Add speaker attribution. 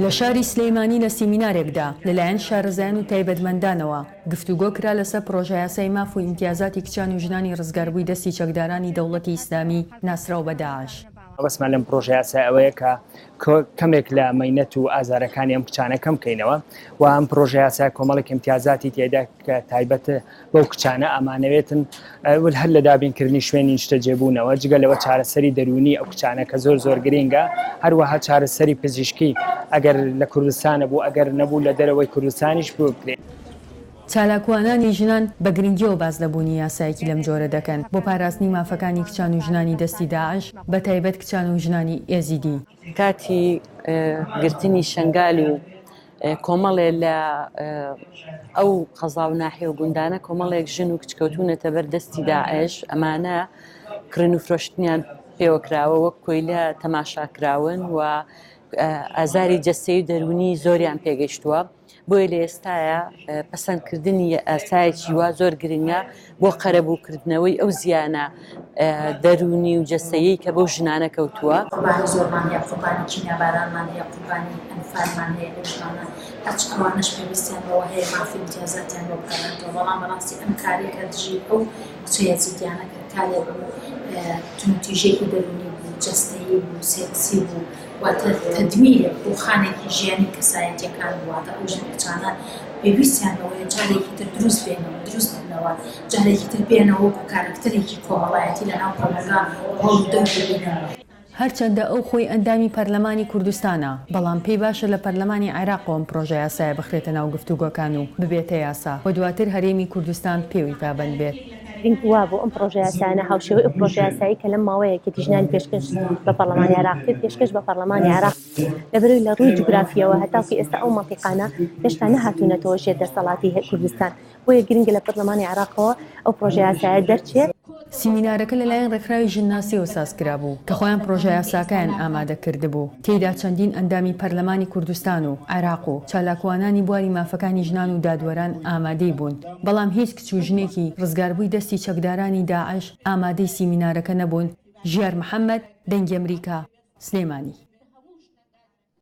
Speaker 1: لە شاری سلێمانی لە سیمینارێکدا لەلایەن شارەزایان و تایبەتمەندانەوە گفتوگۆ کرا لەسەر پڕۆژەیاسای ماف و ئیمتیازاتی کچان و ژنانی ڕزگاربووی دەستی چەکدارانی دەوڵەتی ئیسلامی ناسراو بە داعش.
Speaker 2: مەبەستمان لەم پڕۆژەیاسایە ئەوەیە کە کەمێک لە مەینەت و ئازارەکانی ئەم کچانە کەم بکەینەوە و ئەم پڕۆژەیاسایە کۆمەڵێک ئیمتیازاتی تێدا کە تایبەت بەو کچانە ئەمانەوێتن هەر لە دابینکردنی شوێنی نیشتەجێبوونەوە جگە لەوە چارەسەری دەروونی ئەو کچانە کە زۆر زۆر گرینگە هەروەها چارەسەری پزیشکی ئەگەر لە کوردستانە بوو ئەگەر نەبوو لە دەرەوەی کوردستانیش بکرێت.
Speaker 1: چالاکوانانی ژنان بە گرنگییەوە باس لە بوونی یاسایەکی لەم جۆرە دەکەن بۆ پاراستنی مافەکانی کچان و ژنانی دەستی داعش بە تایبەت کچان و ژنانی ئێزیدی.
Speaker 3: کاتی گرتنی شەنگال و کۆمەڵێ لە ئەو قەزا و ناحیە و گوندانە کۆمەڵێک ژن و کچ کەوتوونەتە بەر دەستی داعش، ئەمانە کڕین و فرۆشتنیان پێوە کراوە، وەک کۆیلە تەماشا کراون و ئازاری جەستەیی و دەروونی زۆریان پێگەیشتووە. بۆیە لە ئێستایا پەسەندکردنی یاسایەکی وا زۆر گرنگە بۆ قەرەبووکردنەوەی ئەو زیانە دەروونی و جەستەیی کە بەو ژنانە کەوتووە.
Speaker 4: قوربانی زۆرمان هەیە، قوربانی کیمیابارانمان هەیە، قوربانی ئەنفالمان هەیە لەو ژنانە، هەرچ ئەوانەش پێویستیان بەوە هەیە مافی ئیمتیازاتیان بۆ بگەڕێنرێتەوە، بەڵام بەڕاستی ئەم کارەی کە دژی ئەو کچە یەزیدیانە کرد کارێک بوو توندوتیژیەکی دەروونی بوو، جەستەیی بوو، سێکسی بوو، واتە تەدمیرێک، ڕووخانێکی ژیانی کەسایەتییەکان بوو، واتە ئەو ژن و کچانە پێویستیان بەوەیە جارێکی تر دروست بێنەوە، دروست ببنەوە، جارێکی تر بێنەوە وەکوو کارەکتەرێکی کۆمەڵایەتی لەناو کۆمەڵگا ڕۆڵ و دەور ببینن.
Speaker 1: هەرچەندە ئەو خۆی ئەندامی پەرلەمانی کوردستانە، بەڵام پێی باشە لە پەرلەمانی عێراقەوە ئەم پڕۆژەیاسایە بخرێتە ناو گفتوگۆکان و ببێتە یاسا و دواتر هەرێمی کوردستان پێوەی پابەند بێت.
Speaker 5: گرنگ وابوو ئەم پڕۆژەیاسایانە هاوشێوەی ئەو پڕۆژەیاسایەی کە لەم ماوەیە یەکێتی ژنانی پێشکەش بە پەڕلەمانی عێراق کرد پێشکەش بە پەڕلەمانی عێراق لەبەرئەوەی لە ڕووی جوگرافیەوە هەتاکو ئێستا ئەو مەنتیقانە هێشتا نەهاتوونەتەوە ژێر دەسەڵاتی کوردستان بۆیە گرنگە لە پەرلەمانی عێراقەوە ئەو پڕۆژەیاسایە دەرچێت.
Speaker 1: سیمینارەکە لەلایەن ڕێکخراوی ژنناسیەوە سازکرابوو، کە خۆیان پڕۆژەیاساکەیان ئامادە کردبوو، تێیدا چەندین ئەندامی پەرلەمانی کوردستان و عێراق و چالاکوانانی بواری مافەکانی ژنان و دادوەران ئامادەی بوون، بەڵام هیچ کچ و ژنێکی ڕزگاربووی دەستی چەکدارانی داعش ئامادەی سیمینارەکە نەبوون. ژیار محەمەد، دەنگی ئەمریکا، سلێمانی.